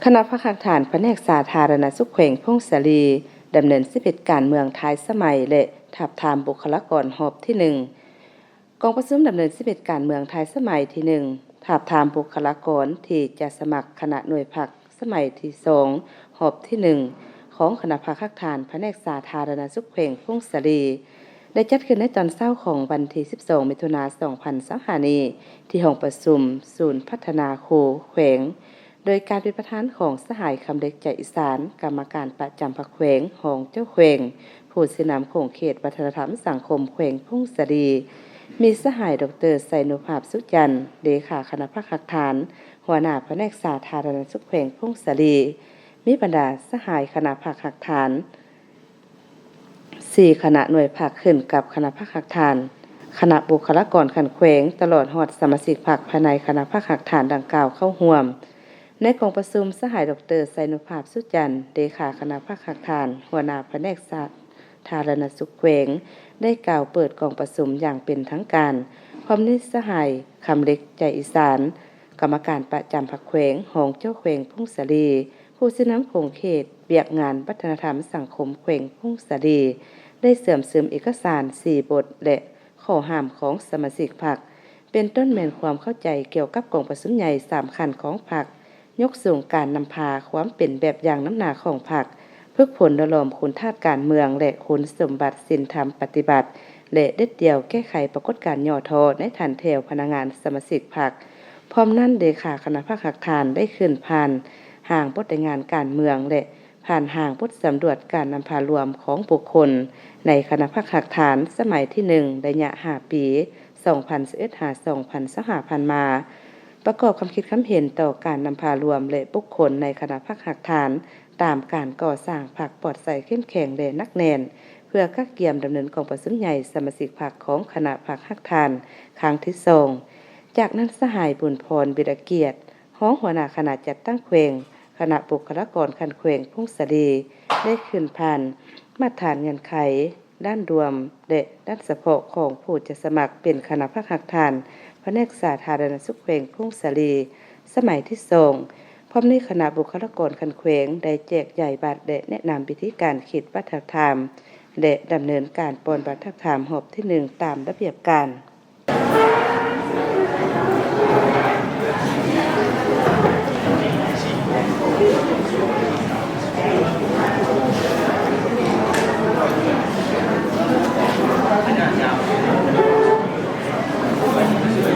ຄະນະພັກຮາກຖານພະແນກສາທາລະນະສຸກແຂວງຜົ້ງສາລີ ດຳເນີນສິບເອັດການເມືອງທ້າຍສະໄໝ ແລະ ທາບທາມບຸກຄະລາກອນຮອບທີໜຶ່ງ. ກອງປະຊຸມດຳເນີນສິບເອັດການເມືອງທ້າຍສະໄໝທີໜຶ່ງ ທາບທາມບຸກຄະລາກອນທີ່ຈະສະໝັກຄະນະໜ່ວຍພັກສະໄໝທີສອງ ຮອບທີໜຶ່ງ ຂອງຄະນະພັກຮາກຖານພະແນກສາທາລະນະສຸກແຂວງຜົ້ງສາລີ ໄດ້ຈັດຂຶ້ນໃນຕອນເຊົ້າຂອງວັນທີສິບສອງ ມິຖຸນາ ສອງພັນຊາວຫ້ານີ້ ທີ່ຫ້ອງປະຊຸມສູນພັດທະນາຄູແຂວງ ໂດຍການເປັນປະທານຂອງສະຫາຍ ຄຳເລັກ ໃຈອີສານ ກຳມະການປະຈຳພັກແຂວງ, ຮອງເຈົ້າແຂວງ, ຜູ້ຊີ້ນຳຂົງເຂດວັດທະນະທຳສັງຄົມແຂວງຜົ້ງສາລີ, ມີສະຫາຍ ດອກເຕີ ໄຊນຸພາບ ສຸຈັນ ເລຂາຄະນະພັກຮາກຖານ, ຫົວໜ້າພະແນກສາທາລະນະສຸກແຂວງຜົ້ງສາລີ, ມີບັນດາສະຫາຍຄະນະພັກຮາກຖານ ສີ່ຄະນະໜ່ວຍພັກຂຶ້ນກັບຄະນະພັກຮາກຖານ, ຄະນະບຸກຄະລາກອນຂັ້ນແຂວງ, ຕະຫຼອດຮອດສະມາຊິກພັກພາຍໃນຄະນະພັກຮາກຖານດັ່ງກ່າວເຂົ້າຮ່ວມ. ໃນກອງປະຊຸມ, ສະຫາຍ ດອກເຕີ ໄຊນຸພາບ ສຸຈັນ ເລຂາຄະນະພັກຮາກຖານ, ຫົວໜ້າພະແນກສາທາລະນະສຸກແຂວງ ໄດ້ກ່າວເປີດກອງປະຊຸມຢ່າງເປັນທາງການ, ພ້ອມດ້ວຍສະຫາຍ ຄຳເລັກ ໃຈອີສານ ກຳມະການປະຈຳພັກແຂວງ, ຮອງເຈົ້າແຂວງຜົ້ງສາລີ, ຜູ້ຊີ້ນຳຂົງເຂດວຽກງານວັດທະນະທຳສັງຄົມແຂວງຜົ້ງສາລີ ໄດ້ເຊື່ອມຊຶມເອກະສານສີ່ບົດ ແລະ ຂໍ້ຫ້າມຂອງສະມາຊິກພັກ ເປັນຕົ້ນແມ່ນຄວາມເຂົ້າໃຈກ່ຽວກັບກອງປະຊຸມໃຫຍ່ສາມຂັ້ນຂອງພັກ, ຍົກສູງການນຳພາຄວາມເປັນແບບຢ່າງນຳໜ້າຂອງພັກ, ຝຶກຝົນຫຼໍ່ຫຼອມຄຸນທາດການເມືອງ ແລະ ຄຸນສົມບັດສິນທຳປະຕິບັດ ແລະ ເດັດດ່ຽວແກ້ໄຂປາກົດການຫຍໍ້ທໍ້ໃນຖັນແຖວພະນັກງານສະມາຊິກພັກ. ພ້ອມນັ້ນ, ເລຂາຄະນະພັກຮາກຖານໄດ້ຂຶ້ນຜ່ານຮ່າງບົດລາຍງານການເມືອງ ແລະ ຜ່ານຮ່າງບົດສຳຫຼວດການນຳພາລວມຂອງບຸກຄົນໃນຄະນະພັກຮາກຖານສະໄໝທີໜຶ່ງ ໄລຍະຫ້າປີ ສອງພັນຊາວເອັດ ຫາ ສອງພັນຊາວຫ້າ ຜ່ານມາ, ປະກອບຄຳຄິດຄຳເຫັນຕໍ່ການນຳພາລວມ ແລະ ບຸກຄົນໃນຄະນະພັກຮາກຖານ ຕາມການກໍ່ສ້າງພັກປອດໃສເຂັ້ມແຂງ ແລະ ໜັກແໜ້ນ ເພື່ອກະກຽມດຳເນີນກອງປະຊຸມໃຫຍ່ສະມາຊິກພັກຂອງຄະນະພັກຮາກຖານຄັ້ງທີສອງ. ຈາກນັ້ນ, ສະຫາຍ ບຸນພອນ ວິລະກຽດ ຮອງຫົວໜ້າຄະນະຈັດຕັ້ງແຂວງ, ຄະນະບຸກຄະລາກອນຂັ້ນແຂວງຜົ້ງສາລີ ໄດ້ຂຶ້ນຜ່ານມາດຖານເງື່ອນໄຂດ້ານລວມ ແລະ ດ້ານສະເພາະຂອງຜູ້ຈະສະໝັກເປັນຄະນະພັກຮາກຖານພະແນກສາທາລະນະສຸກແຂວງຜົ້ງສາລີ ສະໄໝທີສອງ. ພ້ອມນີ້, ຄະນະບຸກຄະລາກອນຂັ້ນແຂວງໄດ້ແຈກຢາຍບັດ ແລະ ແນະນຳວິທີການຄິດບັດທາບທາມ ແລະ ດຳເນີນການປ່ອນບັດທາບທາມຮອບທີໜຶ່ງຕາມລະບຽບການ.